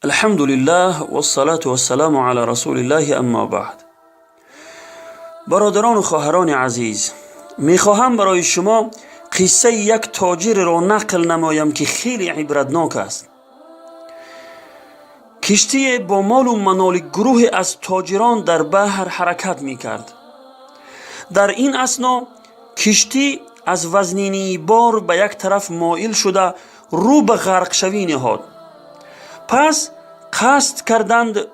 الحمد لله والصلاة والسلام على رسول الله، اما بعد. برادران و خواهران عزیز، میخواهم برای شما قصه یک تاجر را نقل نمایم که خیلی عبرتناک است. کشتی با مال و منال گروه از تاجران در بحر حرکت میکرد. در این اثنا کشتی از وزنینی بار به یک طرف مایل شده، رو به غرق شوی نهاد. پس قصد کردند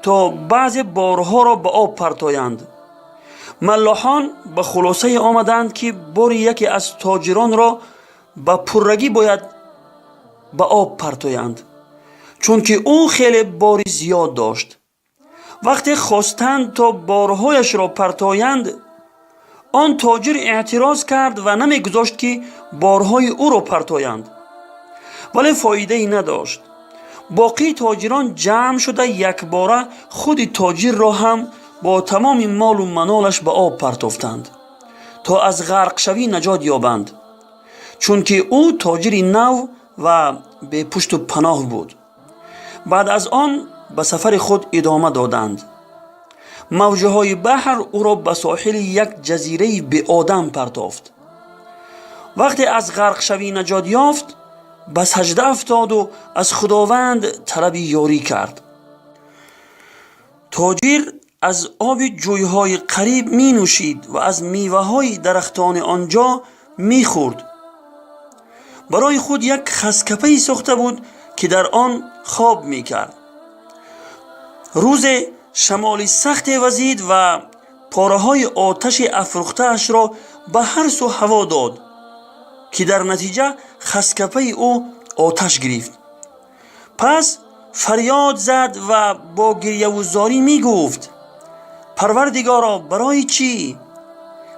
تا بعض بارها را به آب پرتایند. ملاحان به خلاصه آمدند که بار یکی از تاجران را به پرگی باید به آب پرتایند، چون که او خیلی باری زیاد داشت. وقتی خواستند تا بارهایش را پرتایند، آن تاجر اعتراض کرد و نمیگذاشت که بارهای او را پرتایند، ولی فایده ای نداشت. باقی تاجران جمع شده، یکباره خود تاجر را هم با تمام مال و منالش به آب پرتافتند تا از غرق شوی نجات یابند، چون که او تاجر نو و به پشت و پناه بود. بعد از آن به سفر خود ادامه دادند. موجهای بحر او را به ساحل یک جزیره بی آدم پرتافت. وقتی از غرق شوی نجات یافت، به سجده افتاد و از خداوند طلب یاری کرد. تاجر از آب جویهای قریب می نوشید و از میوه های درختان آنجا می خورد. برای خود یک خسکپه ساخته بود که در آن خواب می کرد. روز شمال سخت وزید و پاره های آتش افروخته را به هر سو هوا داد که در نتیجه خسکپه او آتش گرفت. پس فریاد زد و با گریه و زاری می گفت: پروردگارا، برای چی؟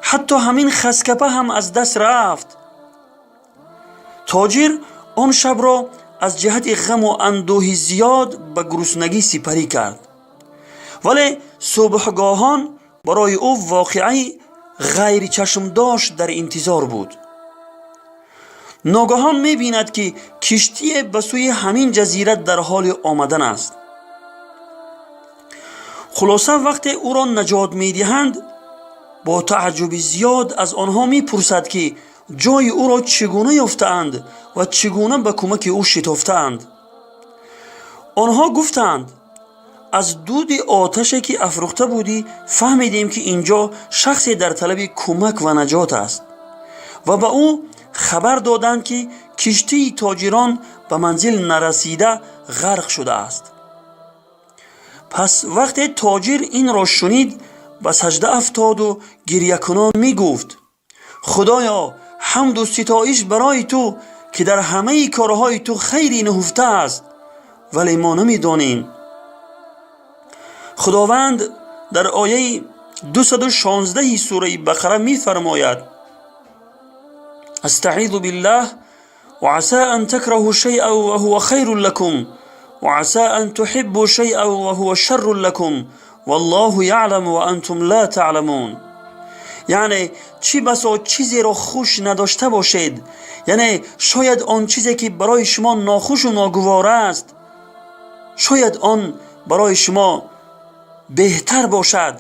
حتی همین خسکپه هم از دست رفت. تاجر آن شب را از جهت غم و اندوه زیاد به گرسنگی سپری کرد، ولی صبحگاهان برای او واقعه غیر چشم داشت در انتظار بود. ناگهان میبیند که کشتی به سوی همین جزیره در حال آمدن است. خلاصه وقتی او را نجات میدهند، با تعجب زیاد از آنها میپرسد که جای او را چگونه یافتند و چگونه به کمک او شتافتند. آنها گفتند: از دود آتشی که افروخته بودی فهمیدیم که اینجا شخصی در طلب کمک و نجات است. و به او خبر دادند که کشتی تاجران به منزل نرسیده غرق شده است. پس وقتی تاجر این را شنید، به سجده افتاد و گریه کنان می گفت: خدایا، حمد و ستایش برای تو که در همه کارهای تو خیری نهفته است، ولی ما نمیدانیم. خداوند در آیه 216 سوره بقره می فرماید: استعیذ بالله، وعسى أن تكرهوا شيئا وهو خير لكم وعسى أن تحبوا شيئا وهو شر لكم والله يعلم وأنتم لا تعلمون. یعنی چی بسا چیزی را خوش نداشته باشید، یعنی شاید آن چیزی که برای شما ناخوش و ناگوار است، شاید آن برای شما بهتر باشد،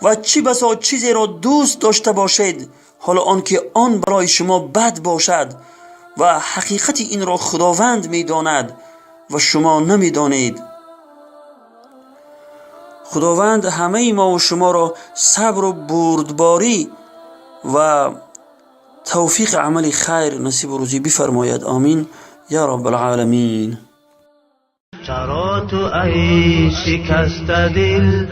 و چی بسا چیزی را دوست داشته باشید، حالا آنکه آن برای شما بد باشد، و حقیقت این را خداوند میداند و شما نمیدانید. خداوند همه ما و شما را صبر و بردباری و توفیق عمل خیر نصیب و روزی بفرماید. آمین یا رب العالمین. چرا تو ای شکست دل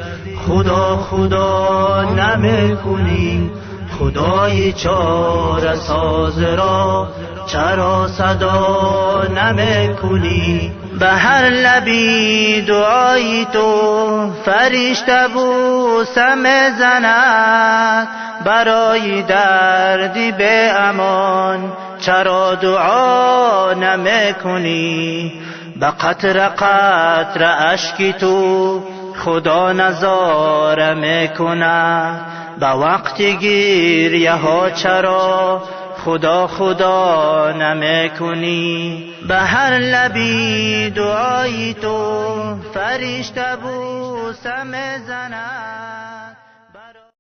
خدا خدا نمیکنی؟ خدای چاره ساز را چرا صدا نمیکنی؟ به هر لبی دعای تو فرشته بوسه میزند، برای دردی به امان چرا دعا نمیکنی؟ به قطره قطره اشک تو خدا نظاره میکنه، به وقت گریه ها چرا خدا خدا نمیکنی. به هر لبی دعای تو فرشته بوسه میزند.